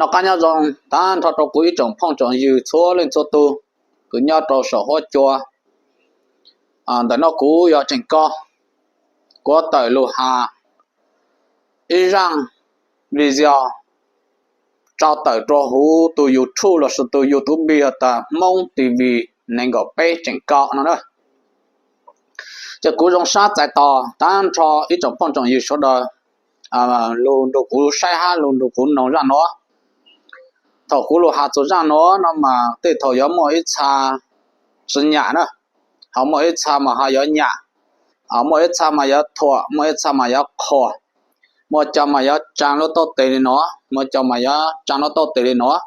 Noj qab nyob zoo tag nrho rau kuv ib tsoom phooj tsoom ywg txhua leej txhua tus kws nyob rau saum huab cua. Ntawm no kuv yog Tseem Koj, kuv tawm lug has ib zaaj video tso tawm rua huv tus YouTube lossis tus YouTube has tas Hmoob TV nees nkaum peb Tseem Koj no na. Ces kuv zoo sab txais tos tag nrho ib tsoom phooj tsoom ywg sawv daws lug nrug kuv saib hab lug nrug kuv noog zaaj nuav. Thaum kuv lug has txug zaaj nuav no mas tej thaum yuav muaj ib txha tsi nyam na, ho muaj ib txha mas ho yuav nyam, muaj ib txha mas yuav thuam, muaj ib txha mas yuav qhuas, muaj cov mas yuav tsaa lub taub tes li nuav, muaj cov mas yuav tsaa lub taub tes li nuav.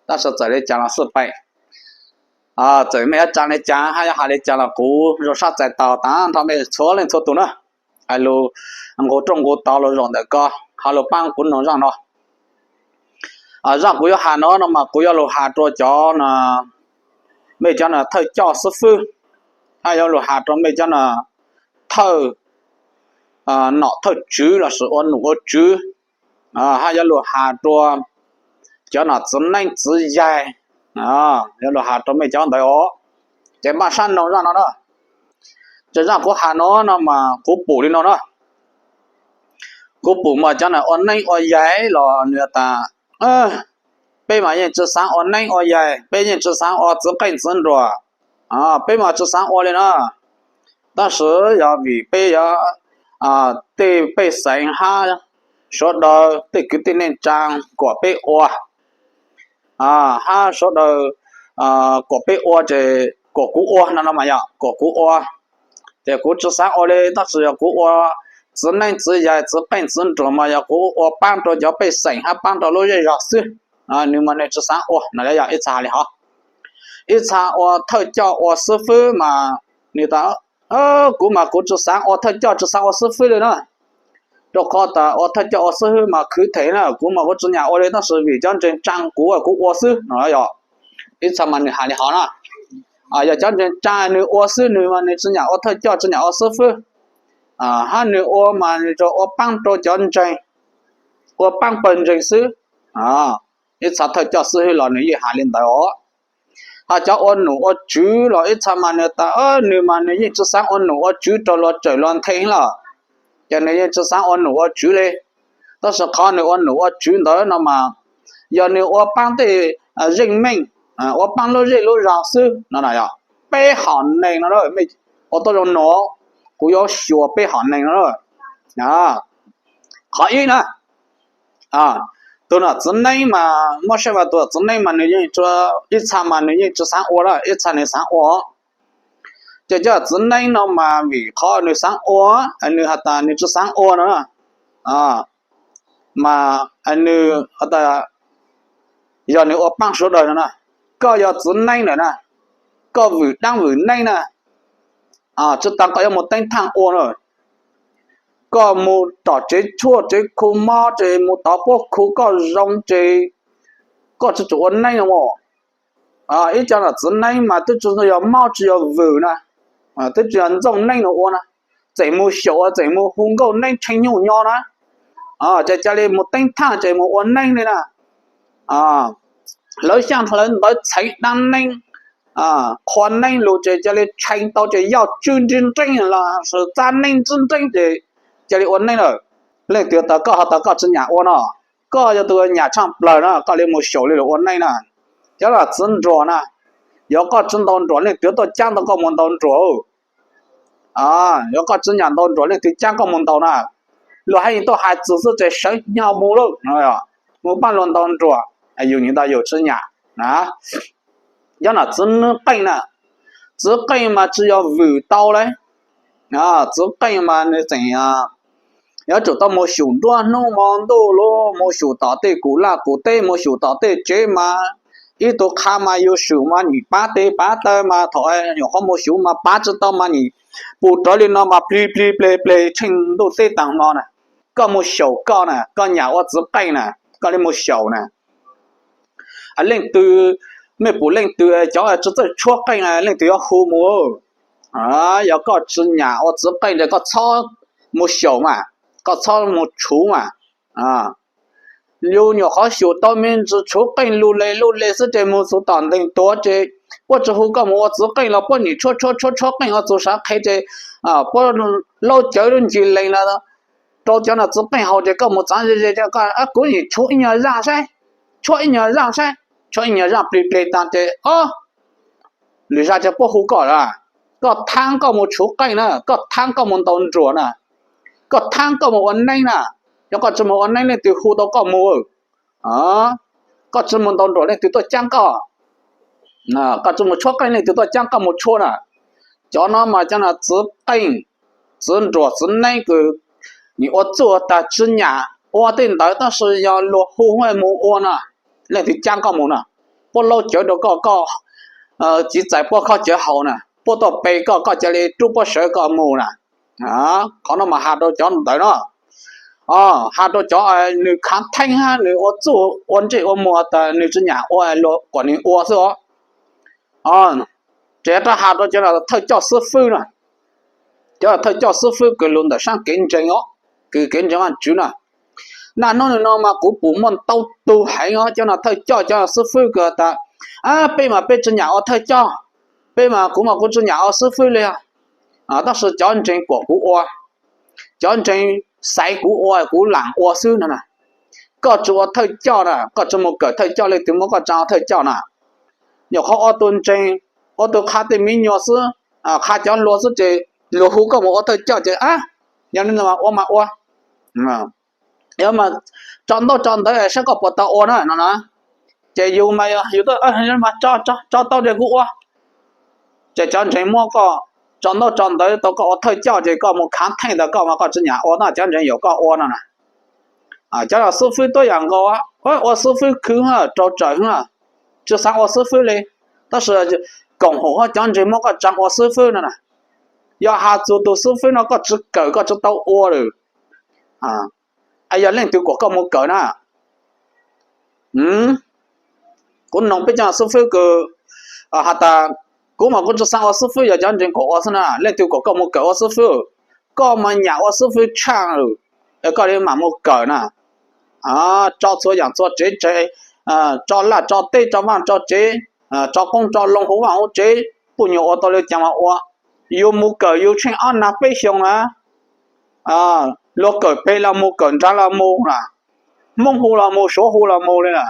Tab sis txawm li cas los xij peem, txawm mej yuav tsaa li cas hab yuav has li cas los kuv zoo sab txais tos tag nrho mej txhua leej txhua tus na. Hais lug nqus rooj nqus tod lug zaum ntawm ko, ho lug paab kuv noog zaaj no. Zaaj kuv yuav has no no mas kuv yuav lug has rua cov, mej cov thawj coj xib fwb, hab yuav lug has rua mej cov thawj nom thawj tswv lossis ua num ua tswv, hab yuav lug has rua cov nom txiv neeb txiv yaig, yuav lug has rua mej cov ntawd os. Ces npaj sab noog zaaj no na. Ces zaaj kuv has no no mas kuv pum li no na. Kuv pum mas cov ua neeb ua yaig los nwg tas, peb mas yeej tsi xaav ua neeb ua yaig, peb yeej tsi xaav ua txiv qeej txiv nruas, peb mas tsi xaav ua li na. Tab sis yog vim peb yuav, tej pej xeem hab sawv daws tej kwv tij neej tsaa kuas peb ua, hab sawv daws kuas peb ua ces kuas kuv ua no no mas yog kuas kuv ua. Ces kuv tsi xaav ua li, tab sis yog kuv ua txiv neeb txiv yaig txiv qeej txiv nruas mas yog kuv ua paab rua cov pej xeem hab paab rua lub zej zog xwb. Nwg mas nwg tsi xaav ua no, yog ib txha li hov. Ib txha ua thawj coj ua xib fwb mas nwg tas, kuv mas kuv tsi xaav ua thawj coj tsi xaav ua xib fwb li na, rua qhov tas ua thawj coj ua xib fwb mas khwv them na, kuv mas kuv tsi nyam ua li tab sis vim cov ntseeg tsaa kuv kuv ua xwb no yog. Ib txha mas nwg has li hov na. Yog cov ntseeg tsaa nwg ua xwb, nwg mas nwg tsi nyam ua thawj coj tsi nyam ua xib fwb, hab nwg ua mas nwg tsuas ua paab rua cov ntseeg, ua paab pawg ntseeg xwb. Ib txha thawj coj xib fwb los nwg yeej has li ntawd os. Ho cov ua num ua tswv los ib txha mas nwg tas, nwg mas nwg yeej tsi xaav ua num ua tswv rua luag tsawm luag nthe lawm, ces nwg yeej tsi xaav ua num ua tswv li. Tab sis qhov nwg ua num ua tswv ntawd no mas yog nwg ua paab tej zeej meej, ua paab lub zej lub zog xwb no. Peb hom neeg no, mej ua tau zoo num, kuv yuav xyuas peb hom neeg no. Qhov ib na, tug nom txiv neeb mas muab saib mas tug nom txiv neeb mas nwg yeej, ib txha mas nwg yeej tsi xaav ua lawm, ib txha nwg xaav ua. Ces cov txiv neeb no mas vim qhov nwg xaav ua, nwg has tas nwg tsi xaav ua no, mas nwg, yog nwg ua paab sawv daws no na, koj yog txiv neeb lawm na, koj vwm daab vwm neeb na, tsi tas koj yuav mus teeb thaaj ua na, koj mus tom tsev tshuaj tsev khu mob ces mus tov puab khu koj zoo ces koj tsi tsum ua neeb no. Ib co nom txiv neeb mas twb tsi yog mob tsi yog vwm na, twb tsi yog ntxooj neeb no ua na, tseem mus xyaum tseem mus hu nkauj neeb tshee nyuj nyo na, ces ca le mus teeb thaaj ces mus ua neeb li na. Hlawv xyaaj hlawv ntawv txheev daab neeb, qhua neeb lug ces ca le tshee tau ces yaj tswb ntsib nreeb los txab neeb ntsib nreeb ces ca le ua neeb lawm. Leej twg tas koj ho tas koj tsi nyam ua no, koj yog tug nyam tshaaj plawg na, koj le mus xyaum le lug ua neeb na. Cov nom txiv nruas na, yog koj tsi ntaus nruas leej twg tuaj caab tau koj mus ntaus nruas. Yog koj tsi nyam ntaus nruas leej twg caab koj mus ntaus na. Luag haj yeej tuaj hais txug xwb ces sawv nyo mus lawm, mus paab luag ntaus nruas, yus nyiam ntag yus tsi nyam. Cov nom txiv qeej na, txiv qeej mas tsi yog vwm tau le. Txiv qeej mas nwg tseem yuav tsum tau mus xyum nruab hnub hmo ntuj lug, mus xyum tom tej kum laj kum teb, mus xyum tom tej tsev mas ib tug qha mas yus xyum mas nim pav tes pav taw mas thaum nyuam qhuav mus xyum mas pav tsi tau mas nim pum rawv li no mas plig plig pleg pleg tsheej ntuj teb taag hmo na. Koj mus xyaum koj na, koj nyam ua txiv qeej na, koj le mus xyaum na. Leej twg, mej pum leej twg cov tsi txawj tshuab qeej leej twg yuav hu mus. Yog koj tsi nyam ua txiv qeej ces koj txhob mus xyaum mas, koj txhob mus tshuv mas. Yus nyuam qhuav xyum tau me ntsis tshuv qeej lug le lug le xwb ces mus txug tom ntees tuav ces puab tsi hu koj mus ua txiv qeej los puab nim tshuab tshuab tshuab tshuab qeej ua txug sab qhev ces puab laub cawv lub ncig lees los rau cov no txiv qeej haus ces koj mus txav ze ze, kuv nim tshuab ib nyuag zaaj saib, tshuab ib nyuag zaaj saib, tshuab ib nyuag zaaj plig plig taag ces o, lwm zag ces puab hu koj lawm. Koj thaab koj mus tshuv qeej na, koj thaab koj mus ntaus nruas na, koj thaab koj mus ua neeb na, yog koj tsi mus ua neeb leej twg hu tau koj mus? Koj tsi mus ntaus nruas leej twg tuaj caab koj? Koj tsi mus tshuab qeej leej twg tuaj caab koj mus tshuab na? Cov no mas cov no txiv qeej, txiv nruas txiv neeb kws nim ua txuj tag tsi nyam ua tej ntawd tab sis yog luag hu mus ua na, leej twg caab koj mus na? Puab laub cawv rau koj, koj txiv txais puab khob cawv haus na, puab tuaj pe koj, koj ca le rub puab sawv koj mus na. Qhov no mas has rau cov ntawd no, has rau cov nws khaav theeb hab nws ua txuj ua ntsej ua muag tas nws tsi nyam ua, luag kuas nws ua xwb os. Ces rov has rau cov thawj coj xib fwb na, cov thawj coj xib fwb kws lug ntawm saab kev ntseeg os, kws kev ntseeg Vaajtswv na. Naj nub nub no mas kuv pum muaj ntau tug heev os, cov no thawj coj cov xib fwb kws tas peb mas peb tsi nyam ua thawj coj, peb mas kuv mas kuv tsi nyam ua xib fwb li, tab sis cov ntseeg kuas kuv ua, cov ntseeg xaiv kuv ua kuv laam ua xwb no na. Koj tsi ua thawj coj na, koj tsi mus kawm thawj coj leej twg muab koj tsaa ua thawj coj na? Nyuam qhuav ua tus ntseeg, ua tus qha tej miv nyuas xwb, qha cov hluas xwb ces luag hu koj mus ua thawj coj ces yog li ntawd mas ua mas ua, yog mas tso ntaub tso ntawv saib koj puas tau ua na no na. Ces yus mas yus tso tau ces kuv ua. Ces cov ntseeg muab koj tso ntaub tso ntawv tau koj ua thawj coj ces koj mus khaav theej tas koj mas koj tsi nyam ua na, cov ntseeg yuam koj ua no na. Cov no xib fwb tuab yaam nkaus, ua xib fwb khwv rau tsawm, tsi xaav ua xib fwb li, tab sis koom haum hab cov ntseeg muab koj tsaa ua xib fwb no na. Yog has txug tus xib fwb no koj tsi kawm koj tsi tau ua lawm, yog leej twg kuas koj mus kawm na? Kuv noog peb cov xib fwb kws has tas kuv mas kuv tsi xaav ua xib fwb, yog cov ntseeg kuas ua xwb na, leej twg kuas koj mus kawm ua xib fwb? Koj mas nyam ua xib fwb tshaaj lawm, es koj li mam mus kawm na. Tso txhua yaam txhua tsev tsev, tso laj tso teb tso vaaj tso tsev, tso qoob tso loo huv vaaj huv tsev, puj nyuas ua tau li cas mas ua. Yus mus kawm yus tsheej ob nag peb xyoos na, luag kawm pem los mus kawm nrag los mus na, Hmoob hu los mus Suav hu los mus li na,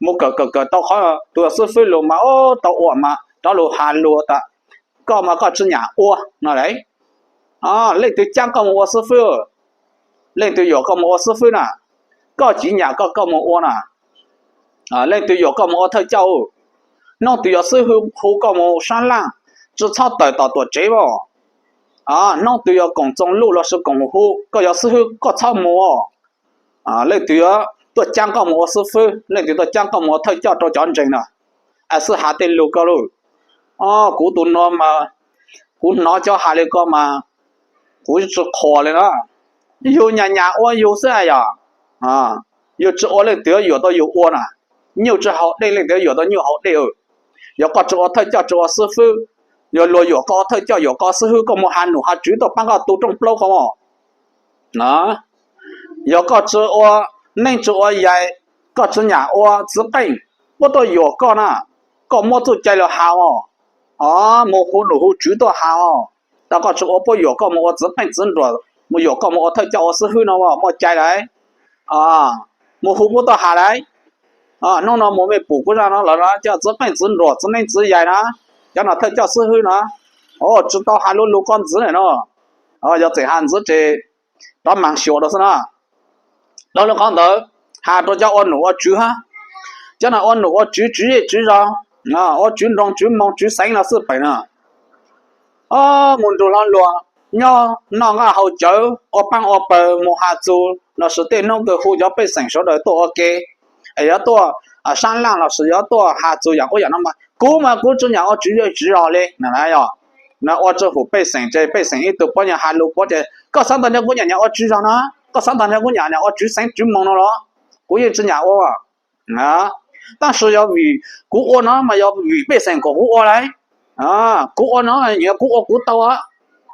mus kawm kawm kawm tau qhov tus xib fwb lug mas tau ua mas rov lug has lug tas koj mas koj tsi nyam ua no las. Leej twg caab koj mus ua xib fwb? Leej twg yuam koj mus ua xib fwb na? Koj tsi nyam koj koj mus ua na. Leej twg yuam koj mus ua thawj coj? Hnub twg yog xib hwb hu koj mus sab laaj, tsi txhob tawm tom tuam tsev mas. Hnub twg yog koom txoos luj lossis koom hu, koj yog xib hwb koj txhob mus. Leej twg tuaj caab koj mus ua xib fwb, leej twg tuaj caab koj mus ua thawj coj rau cov ntseeg na? Xwb has tej lug koj lug. Kuv tus no mas, kuv hnov cov has li ko mas kuv tsi qhuas li na. Yus nyam nyam ua yus xwb yog, yus tsi ua leej twg yuam tau yus ua na. Nyuj tsi haus dej leej twg yuam tau nyuj haus dej. Yog koj tsi ua thawj coj tsi ua xib fwb, yog luag yuam koj ua thawj coj yuam koj xib hwb koj mus has num has tswv tuaj paab koj tu rooj plaub ko. Yog koj tsi ua neeb tsi ua yaig, koj tsi nyam ua txiv qeej, puab tuaj yuam koj na, koj muab txuj cai lug has os. Mus hu num hu tswv tuaj has os, tas koj tsi ua puab yuam koj mus ua txiv qeej txiv nruas, mus yuam koj mus ua thawj coj ua xib hwb no muaj cai lawm. Mus hu puab tuaj has lawm. Hnub no mus mej pum kuv zaj no lawm, cov txiv qeej txiv nruas txiv neeb txiv yaig na, cov no thawj coj xib hwb na, tsi tau has lug lug koj ntxiv lawm no. Yog txeem has ntxiv ces rov maag xyuas rau xwb na. Dlhau lug qhov ntawd has rau cov ua num ua tswv hab, cov no ua num ua tswv tswv zej tswv zos, ua tswv nroog tswv moo tswv xeev los xwb pem na. Mus nrug hlo luag nyob noj nqaj haus cawv ua paab ua pawg mus has txug lossis tej hnub kws hu cov pej xeem sawv daws tuaj ua ke, es yuav tuaj sab laaj lossis yuav tuaj has txug yaam ub yaam no mas kuv mas kuv tsi nyam ua tswv zej tswv zos li na. Yog ua tsi hum pej xeem ces pej xeem ib tug puab nyuag has lug puab ces koj xaav tag nrho kuv nyam nyam ua tswv zos no, koj xaav tag nrho kuv nyam nyam ua tswv xeev tswv moo no los kuv yeej tsi nyam ua. Tab sis yog vim kuv ua no mas yog vim pej xeem kom kuv ua lauj. Kuv ua no yog kuv ua kuv tau,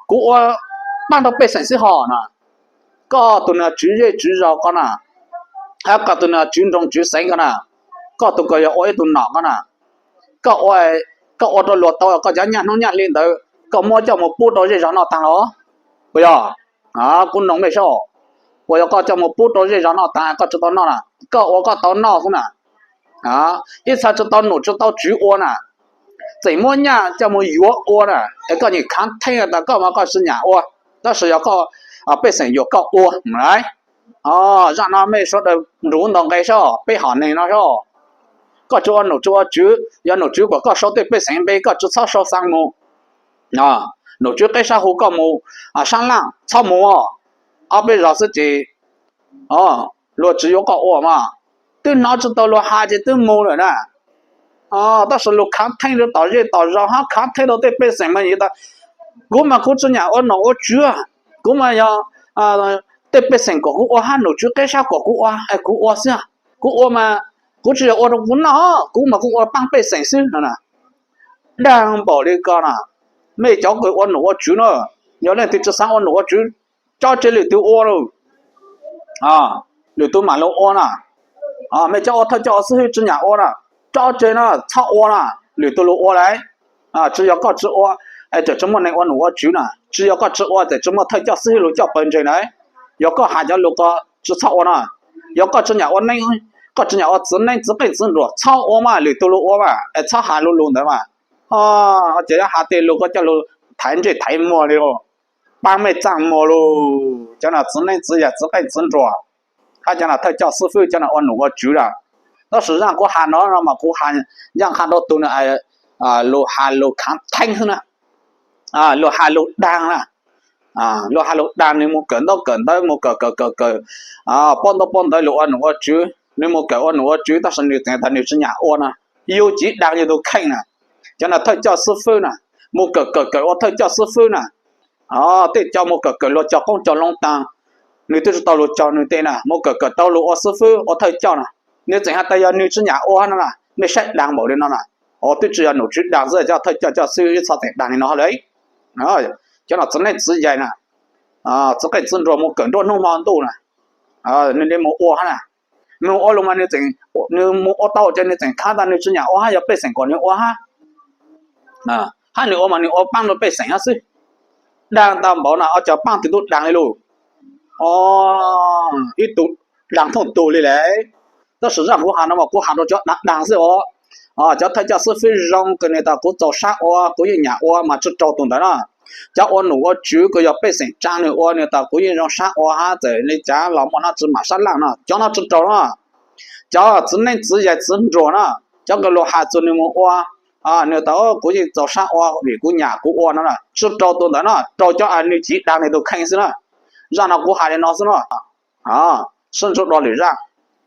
kuv ua paab rau pej xeem xwb hos na. Koj tus nua tswv zej tswv zos koj na, Hab koj tus no tswv nroog tswv xeev ko na, koj tus ko yog ua ib tug nom ko na, koj ua rau luag tau koj cov nyaj hnub nyaj hli ntawd koj muab coj mus pub rau zej zog noj taag los? Puas yog? Kuv noog mej saib, puas yog koj coj mus pub rau zej zog noj taag koj tsi tau noj na? Koj ua koj tau noj xwb na. Ib txha tsi tau nom tsi tau tswv ua na, tseem muab nyaj coj mus yuav ua na, es koj nyiam khaav theeb tas koj mas koj tsi nyam ua, tab sis yog koj, pej xeem yuam koj ua na. Zaj no mej sawv daws nrug ntaus nqe saib, peb hom neeg no saib, koj tsi ua nom tsi ua tswv, yog nom tswv kuas koj sau tej pej xeem npe koj tsi txhob sau xaa mus, nom tswv qeb sab hu koj mus sab laaj txhob mus, ob peb zog xwb ces luag tsi yuav koj ua mas, twb hnov tsi tau luag has ces twb mus lawm na. Tab sis luag khaav theeb rau tom zej tom zog hab khaav theeb rau tej pej xeem mas yog tas, kuv mas kuv tsi nyam ua nom ua tswv, kuv mas yog tej pej xeem kom kuv ua hab nom tswv qeb sab kom kuv ua es kuv ua xwb, kuv ua mas kuv tsi yog ua rau kuv noj, kuv mas kuv ua paab pej xeem xwb no na. Daag npaum li ko na, mej cov kws ua nom ua tswv na, yog leej twg tsi xaav ua nom ua tswv, tso tseg lwm tus ua lawm, lwm tus mam lug ua na. Mej cov ua thawj coj ua xib hwb tsi nyam ua na, tso tseg na, txhob ua na, lwm tus lug ua lawm. Tsi yog koj tsi ua, tseem tsi muaj neeg ua nom ua tswv na, tsi yog koj tsi ua tseem tsi muaj thawj coj xib hwb lug coj pawg ntseeg na. Yog koj has cov lug ko tsi txhob ua na, yog koj tsi nyam ua neeb, koj tsi nyam ua txiv neeb txiv qeej txiv nruas txhob ua mas lwm tus lug ua mas es txhob has lug lug ntawd mas. Ces yuav has tej lug ko coj lug thaiv ntsej thaiv muag li, paab mej txaj muag lug. Cov no txiv neeb txiv yaig txiv qeej txiv nruas, hab cov no thawj coj xib hwb cov no ua nom ua tswv lawm. Tab sis zaaj kuv has no no mas kuv has, zaaj has rau tus lug has lug khaav theeb xwb na, lug has lug daag na, lug has lug daag, nwg mus kawm ntaub kawm ntawv mus kawm kawm kawm kawm, pob ntaub pob ntawv lug ua nom ua tswv, nwg mus kawm ua nom ua tswv tab sis nwg tseem tas nwg tsi nyam ua na, yug civ daag yug tug kheej na. Cov no thawj coj xib hwb na, mus kawm kawm kawm ua thawj coj xib hwb na, tej cov mus kawm kawm luag cog qoob cog loo taag, nwg twb tsi tau luag cog nwg tej na, mus kawm kawm tau lug ua xib hwb ua thawj coj na, nwg tseem has tas yog nwg tsi nyam ua no na, mej saib daag npaum li no na. Twb tsi yog nom tswv daag xwb, cov thawj coj coj xib hwb txhob tseem daag li no hab lawm. Cov no txiv neeb txiv yaig na, txiv qeej txiv nruas mus kawm nruab hnub hmo ntuj na, nwg li mus ua hab na, nwg ua lug mas nwg tseem, nwg mus ua tau ces nwg tseem khaav tas nwg tsi nyam ua hab yog pej xeem kom nwg ua hab, hab nwg ua mas nwg ua paab rau pej xeem hab xwb. Daag tag npaum na, ua cas paab tug tub daag li lug, ib tug daag thooj tug li lawm. Tab sis zaaj kuv has no mas kuv has rau cov daag daag xwb os. Cov thawj coj xib hwb zoo kws nwg tas kuv txaus sab ua kuv yeej nyam ua mas tsi raug tug ntawd na. Cov ua nom ua tswv kws yog pej xeem tsaa nwg ua nwg tas kuv yeej zoo sab ua hab txawm li cas los muaj noj tsi mam sab laaj no cov no tsi raug na. Cov txiv neeb txiv yaig txiv nruas na, cov kws luag has txug nwg mus ua, nwg tas kuv yeej txaus sab ua vim kuv nyam kuv ua no na, tsi raug tug ntawd na, raug cov nwg civ daag nwg tug kheej xwb na. Zaaj no kuv has li no xwb na. Sib ntsib dua lwm zaaj.